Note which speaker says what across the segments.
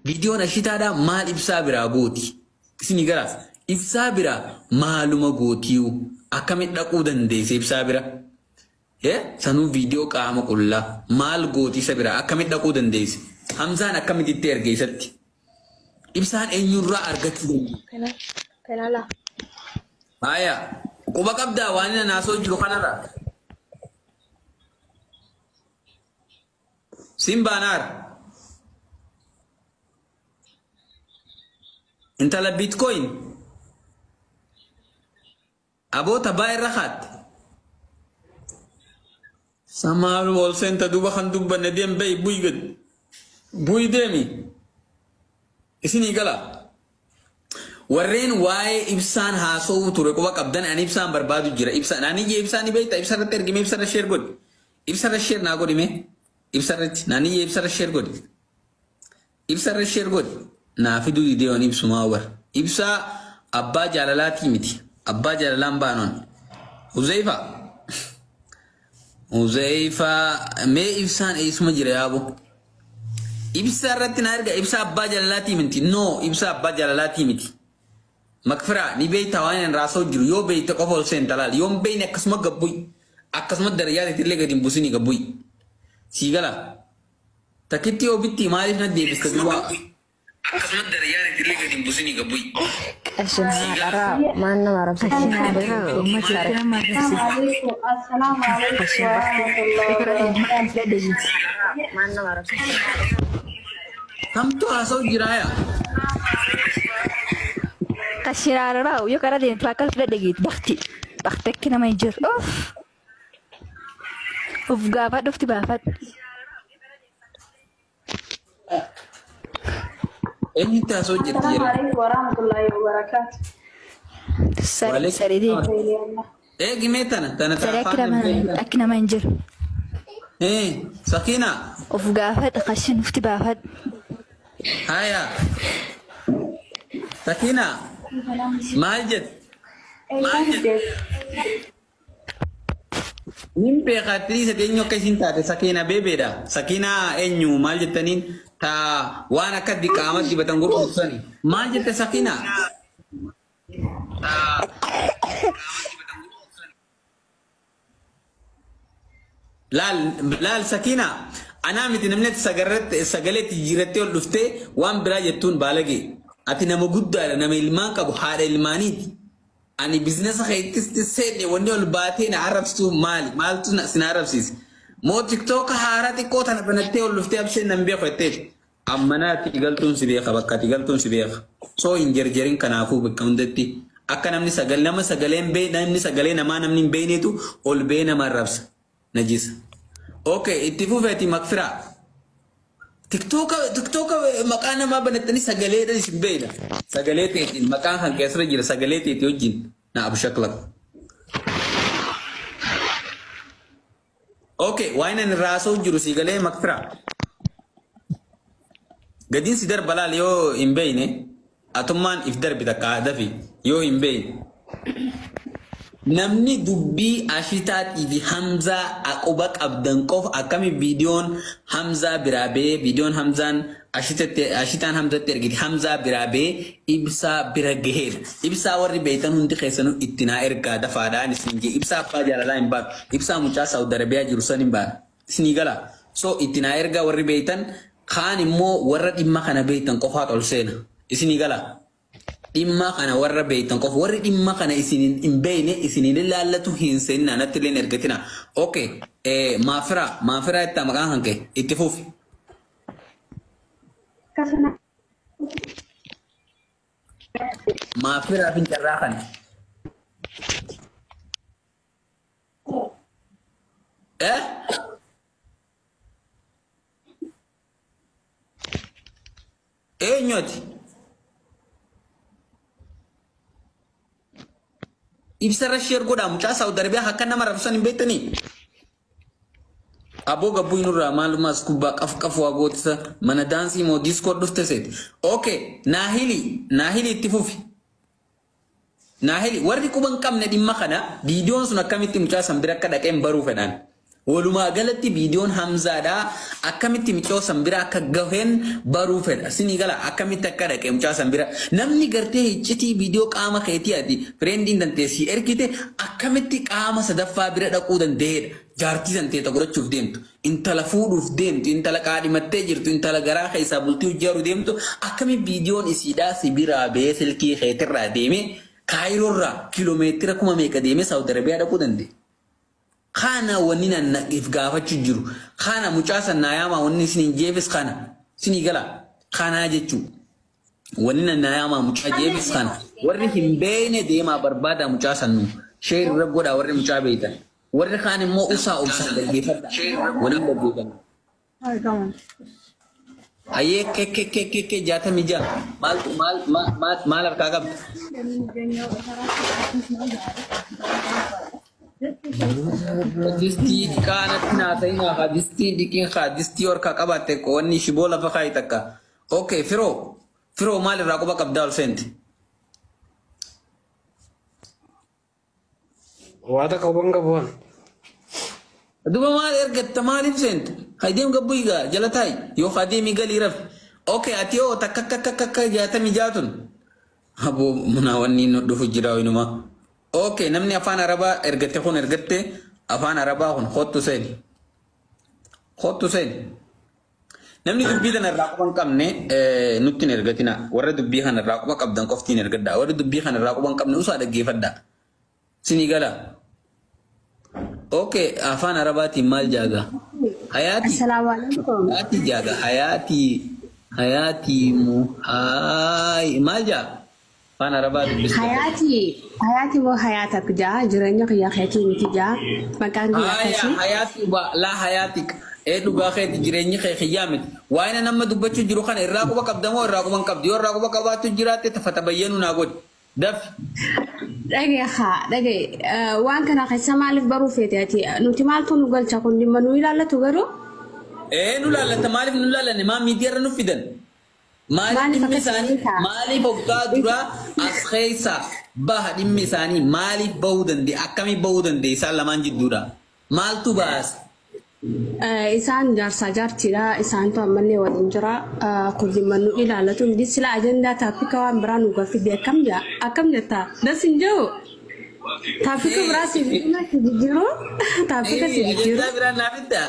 Speaker 1: Viidiyoon ashitaadhaa maal ibsaa biraa gooti? Isinii gara ibsaa biraa maaluma gootiyu akkamitti dhaquu dandeesse ibsaa bira? Sanuu viidiyoo qaama qullaa maal gooti isa biraa akkamitti dhaquu dandeesse? Hamzaan akkamitti itti erge isatti? Ibsaan eenyurraa argachuu dandeesse?
Speaker 2: Kanala.
Speaker 1: Haaya, quba qabdaa waan inni naasoo jiru kanarraa. Simbaanaar. Intala bitcoin. Aboota baa irra kaatte. Samaalu ol seenta duuba kan dubbanne deem bahi bu'i gad. Bu'i deemi. Isinii gala. Warreen waa'ee ibsaan haasa'uu ture quba qabdan ani ibsaan barbaadu jira. Ibsaan ani ijee ibsaan ni beekta ibsa irratti ergime ibsa irra share godhi. Ibsa irra share naa godhi mee. Ibsa irratti naani ijee ibsa irra share godhi. Ibsa irra share godhi. Naa fiduu didee waan ibsumaa war. Ibsaa abbaa jaalalaatii miti. Abbaa jaalalaan baanoon. Huzaifa. Huzaifa mee ibsaan eessuma jira yaabo. Ibsa irratti na erga ibsa abbaa jaalalaatii miti. No, ibsa abbaa jaalalaatii miti. Makfiraa ni beekta waan hin raasoo jiru yoo beekte qofa ol seenta laal yoo hin beekne akkasuma gabbu'i akkasuma darayaa teetillee gadi hin businii gabbu'i. Sii gala. Takkitti yoo bitti maaliif na deebista duuba akkasuma darayaa teetillee gadi hin businii gabbu'i.
Speaker 3: Qashin haadharaa maal nama arabsite?
Speaker 2: Assalamu alaikum. Assalamu alaikum warahmatullahi wabarakatuh.
Speaker 3: Maal nama arabsite?
Speaker 1: Kamtu haasa'u jiraa yaa?
Speaker 4: Qashin haadharaa yoo karaa deemtu akka fudhadhe geet bakti. Bakti akka nama hin jiru. Uff. Uf gaafadhu ufti baafadhu.
Speaker 1: Eenyutti haasa'u jirti
Speaker 2: Assalamu
Speaker 1: jedha?
Speaker 2: alaikum warahmatullahi wabarakatuh.
Speaker 4: Saree saree deemi.
Speaker 1: Eegi mee tana tana
Speaker 4: Saree akka
Speaker 1: afaan
Speaker 4: nama
Speaker 1: hin beekne.
Speaker 4: akka nama hin jiru.
Speaker 1: Ee, Sakina.
Speaker 4: Of gaafadhu qashin ufti baafadhu.
Speaker 1: Haya. Sakina. Maal jette? Maal jette? Nin beekaa tiriisa eenyu akka isin taate Sakina beebeedha. Sakina eenyu maal jettaniin ta waan akka qaama dibatan gurgursani. Maal jette Sakina? Laal laal Sakina anaa miti namni ati sagarratti sagaleetti jijjiirrattee ol dhuftee waan biraa jettuun baalagee. Ati nama guddaadha nama ilmaan qabu haadha ilmaaniiti. Ani biizinasa keettis seenne wanni ol baatee na arrabsitu maali? Maaltu si na arrabsiise? Moo tiktooka haaraa xiqqoo tana banattee ol dhuftee abseen nan beeku jetteeti. Ammanaa ati galtuun si beeka bakka ati galtuun si beeka. Soo hin jarjarin kanaafuu bakka hundatti akka namni sagalee nama sagalee hin beekne namni sagalee namaa namni hin beeknetu ol bee nama arrabsa. Najisa. Okay, itti fufeeti makfiraa. Tiktooka tiktooka maqaa namaa banattanii sagaleedhaan isin beekna. Sagalee teetiin maqaan kan keessarra jira sagalee teetii wajjin na abshaklak. Okay, waan inni raasoo jiru si galee makfiraa. Gadiin si darba laal yoo hin beekne atummaan if darbi takka dafi yoo hin beekne. Namni dubbii Ashitaatii fi Hamzaa quba qabdan qofa akkami viidiyoon Hamzaa biraa ba'ee viidiyoon Hamzaan Ashitaan Hamzatti ergite Hamzaa biraa ba'ee ibsaa bira gaheera. Ibsaa warri beektan hundi keessanuu itti naa ergaa dafaadhaan isin jee ibsaa abbaa jaalalaa hin baanu. Ibsaa mucaa Saawud Arabiyaa jiru san hin baanu. Isinii gala. So itti naa ergaa warri beektan kaan immoo warra dhimma kana beektan qofaat ol seena. Isinii gala. Dhimma kana warra beektan qofa warri dhimma kana isin hin beekne isin hin ilaallatu hin seenina natti illee hin ergatina. Okay, maafiraa maafiraa itti maqaan kan ka'e itti fufi.
Speaker 2: Akkasuma
Speaker 1: Maafiraa fincarraa kana. Eh? Eenyuti? Ibsa irra share godhaa mucaa Saawud Arabiyaa akka nama rabsan hin beektanii? Aboo gabbuu nurraa maalumaas kubbaa qaf qaf waa gootisa mana daansii moo diiskoo dhufte seeti. Okay, naahili naahili itti fufi. Naahili warri quba hin qabne dhimma kana viidiyoon sun akkamitti mucaa san bira akka dhaqeen baruu fedhan. Walumaa galatti viidiyoon Hamzaadhaa akkamitti mucaa san bira akka gaheen baruu fedha. Sinii gala akkamitti akka dhaqe mucaa san bira. Namni gartee iccitii viidiyoo qaama keetii ati friendiin danteessii ergite akkamitti qaama sadaffaa bira dhaquu danda'edha. Jaartii san teeta godhachuuf deemtu, intala fuudhuuf deemtu, intala qaadhimattee jirtu, intala garaa keessaa bultii hojjaaru deemtu akkami viidiyoon isiidhaa si biraa ba'ee silkii keetirraa deemee Kaayiroorraa kiiloomeetira 4000 deemee Saawud Arabiyaa dhaquu danda'e? Kana wanni nan if gaafachuu jiru. Kana mucaa san naa yaamaa wanni isin hin jeefis kana. Isinii gala. Kanaa jechuu. Wanni nan naa yaamaa mucaa jeefis kana. Warri hin beekne deemaa barbaada mucaa san nu. Share irra godhaa warri mucaa beektan. Warri kaan immoo usaa obsaan dhaggeeffadha. Waliin dhaggeeffanna. Hayyee ke ke ke ke ke 66 maaltu maal maal maal harkaa qabda? Distii dhiqaa natti naa ta'inaa haa distii dhiqiin haa distii harkaa qabaatte wanni shiboo lafa kaayi takka. Okay, firoo firoo maal irraa quba qabdaa ol seente?
Speaker 5: Waa takka quban qabu waan.
Speaker 1: Duba maal ergatta maaliif seente? Hayideem gabbuu egaa jala taa'i yoo hadeemii galii rafi. Okay, ati yoo takka akka akka akka 66 tun. Aboo munaa wanni inni dhufu jira wayinumaa. Okay, namni afaan Arabaa ergatte kun ergatte afaan Arabaa kun kottu seeni. Kottu seeni. Namni dubbii kana irraa quba hin qabne nutti hin ergatina. Warra dubbii kana irraa quba qabdan qofti hin ergadhaa. Warri dubbii kana irraa quba hin qabne usaa dhaggeeffadhaa. Sinii gala. Okay, afaan Arabaatiin maal jaaga? Hayaati.
Speaker 2: Assalaamu alaikum.
Speaker 1: Hayaati jaaga. Hayaati. Hayaati muhaay maal jaa? Afaan Arabaa dubbista.
Speaker 2: Hayaati hayaati moo hayaatak jaa jireenya kiyya keetii miti jaa maqaan kiyya
Speaker 1: Haya
Speaker 2: akkasii.
Speaker 1: hayaati laa hayaatik. Ee, dhugaa keeti, jireenyi kee kiyyaa miti. Waa'ina nama dubbachuu jiru kana irraa quba qabda moo irraa quba hin qabdu? Yoo irraa quba qabaattu jiraatte tafata bayyanu naa godhi. Dafi.
Speaker 2: Dhagee haa dhagee, waan kana keessa maaliif baruu feete ati? Nuti maaltu nu galcha? Kun dhimma nu ilaallatu garuu.
Speaker 1: Ee, nu laallata. Maaliif nu laallanne? Maa miidiyaa irra nu fidan? Maaliif
Speaker 2: Maaliif
Speaker 1: dhimmi
Speaker 2: akkas
Speaker 1: isaanii
Speaker 2: beekaa?
Speaker 1: Maaliif hoggaa duraa as keessa baha dhimmi isaanii maaliif bahuu danda'e? Akkamii bahuu danda'e isaan lamaan jidduudha? Maaltu baase?
Speaker 2: Isaan jaarsaa jaartiidha. Isaantu ammallee waliin jira. Kun dhimma nu ilaallatu miti. Sila ajandaa topic waan biraa nu gaffide akkam jaa? Akkam jettaa? Das hin jiru. Topic biraa si jijjiiru. Topic si jijjiiru.
Speaker 1: Ajandaa biraa naaf hiddaa?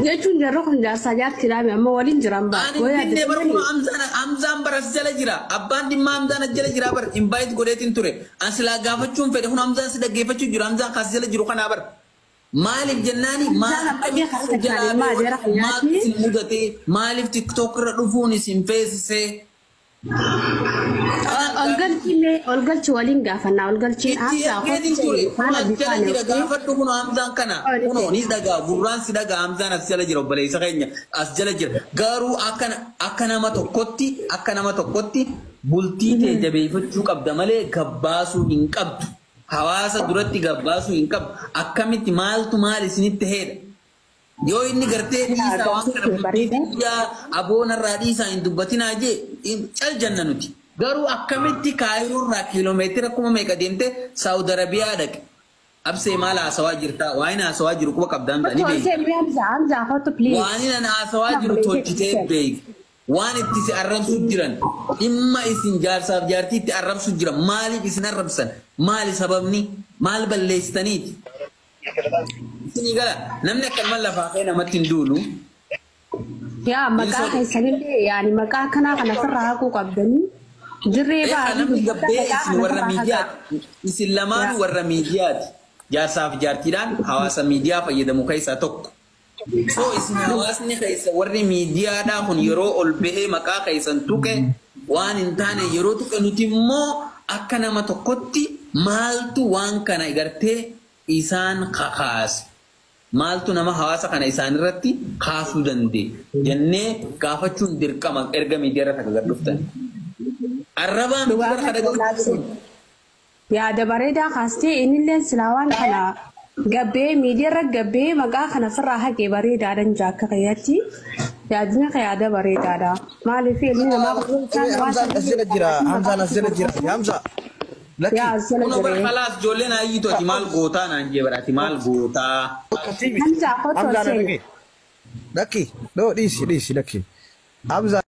Speaker 2: Jechuun jarri kun jaarsaa jaartiidha. Amma waliin jiran baa.
Speaker 1: Ani finne bar kun Hamzaan bara as jala jira. Abbaan dhimma Hamzaan as jala jira bar invite godheetiin ture. An silaa gaafachuun fedhe kun Hamzaan si dhaggeeffachuu jiru. Hamzaan kas jala jiru kanaa bar. Maaliif jennaani
Speaker 2: Hamzaan amma biyya kana takkaan ilma adeera
Speaker 1: maal
Speaker 2: kiyyaati.
Speaker 1: isin mudatee? Maaliif TikTok irra dhufuun isin feesisee?
Speaker 2: Ol galchiillee ol galchi waliin gaafannaa ol galchiin
Speaker 1: Itti
Speaker 2: Hamzaa
Speaker 1: ergeetiin ture. Kun
Speaker 2: faana
Speaker 1: as jala
Speaker 2: bifaan
Speaker 1: jira gaafadhu kun Hamzaan kana. Kunoo ni dhagaa gurraan si dhagaa. Hamzaan as jala jira, obboleessa keenya as jala jira. Garuu akka nama tokkotti bultii tee jabeeffachuu qabda malee gabbaasuu hin qabdu. Hawaasa duratti gabbaasuu hin qabdu. Akkamitti maaltu maal isinitti heedha? Yoo inni gartee dhiisaa waan kana bultii biyyaa aboonarraa dhiisaa hin dubbatinaa jee cal janna nuti. Garuu akkamitti Kaayiroorraa kiiloomeetira 4000 deemte Saawud Arabiyaa dhaqe? Absee maal haasawaa jirtaa? Waan inni haasawaa jiru quba qabdaan ni beekta.
Speaker 2: Hamzaa Hamzaa kottu please.
Speaker 1: Waan inni haasawaa jiru tolchitee beekta. Waan itti si arrabsuu jiran dhimma isin jaarsaaf jaartii itti arrabsuu jiran maaliif isin arrabsan? Maali sababni? Maal balleessitaniiti? Isinii gala namni akkanuma lafaa ka'ee namatti hin duulu.
Speaker 2: Yaa maqaa keessanillee yaani maqaa akkanaa kana ofirraa haquu qabdanii dirree ba'anii
Speaker 1: Namni
Speaker 2: dubbata
Speaker 1: gabbee
Speaker 2: maqaa
Speaker 1: isin
Speaker 2: kana
Speaker 1: warra
Speaker 2: ofirraa haqaa.
Speaker 1: miidiyaati. Isin lamaanuu warra miidiyaati. Jaarsaaf jaartiidhaan hawaasa miidiyaa fayyadamu keessaa tokko. So isin hawaasni keessa warri miidiyaadhaa kun yeroo ol bahee maqaa keessan tuqe waan hin taane yeroo tuqe nuti immoo akka nama tokkotti maaltu waan kana gartee isaan kakaase? Maaltu nama hawaasa kana isaan irratti kaasuu danda'e? Jennee gaafachuun dirqama erga miidiyaa irra takka gad dhuftan. Arrabaa miti
Speaker 2: Dhugaa
Speaker 1: bara kana
Speaker 2: kana yaada bareedaa kaastee innillee silaa waan kana gabbee miidiyaa irra gabbee maqaa kana ofirraa haqee bareedaadhaan jaakka kayyatti yaadni ka yaada bareedaadha. Maaliif ilmi namaa
Speaker 6: Hamzaan as jala jira. Hamzaan as jala jira. Hamza. Lakki.
Speaker 2: Yaa as jala
Speaker 1: Kunoo bara
Speaker 2: jiree.
Speaker 1: khalaas ijoolleen ayyitu ati maal gootaa naan jee bara ati maal gootaa.
Speaker 2: Hamzaa kottu ol
Speaker 6: Hamzaa na
Speaker 2: seeni.
Speaker 6: dhagaye. Lakki. Dhoo dhiisi dhiisi lakki. Hamzaa.